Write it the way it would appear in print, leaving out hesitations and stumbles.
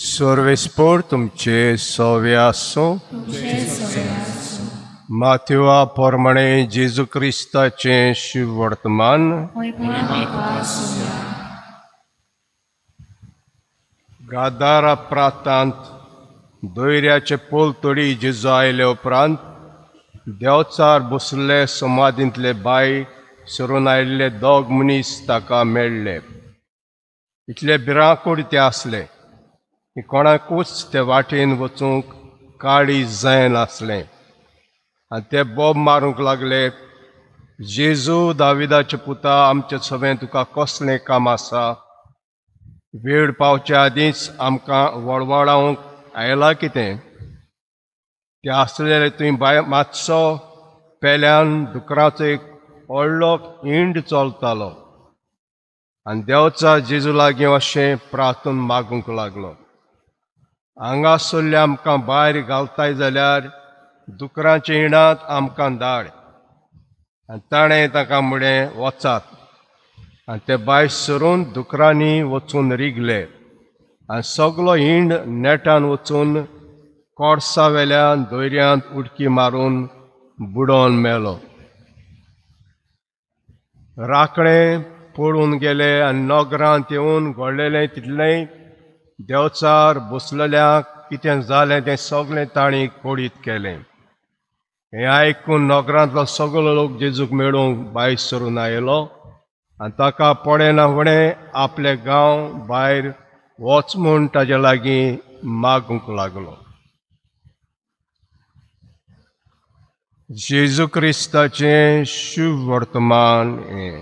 सर्वेस्पोर तुमचे सवे आसूं. माथेवा प्रमाणे जेजू क्रिस्ताचें शुभवर्तमान. गादारा प्रांतांत दोयऱ्याचे पोलतडी जेजू आयले उपरांत देवचार बसले समाधींतले बाय सरून आयिल्ले दोग मनीस ताका मेळ्ळे. इतले भिरांकूळ ते आसले की कोणाकूच ते वाटेन वचूंक काळी जायनासलें. आनी ते बोब मारूंक लागले, जेजू दाविदाचे पुता, आमचे सवें तुका कसलें काम आसा? वेळ पावचे आदींच आमकां वळवळावंक आयला कितें? ते आसलेले थंय बाय मातसो पेल्यान दुकराचो एक व्हडलो इंड चलतालो आनी देवचा जेजू लागीं अशें प्रार्थून मागूंक लागलो, हांगासरले आमकां भायर घालताय जाल्यार दुकरांच्या इणांत आमकां धाड. आनी ताणें ताका म्हळें, वचात. आनी ते भायर सरून दुकरांनी वचून रिगले आनी सगलो हिंड नेटान वचून कोडसा वेल्यान दर्यांत उडकी मारून बुडोवन मेलो. राखणे पळून गेले आनी नगरांत येवन घडलेलें तितलेंय देवचार बसलेल्यांक कितें जालें तें सगळें तांणी कोडीत केलें. हें आयकून नगरांतलो सगळो लोक जेजूक मेळूंक भायर सरून आयलो आनी ताका पळयना फुडें आपले गांव भायर वच म्हूण ताजे लागीं मागूंक लागलो. जेजू क्रिस्ताचें शुभ वर्तमान हें.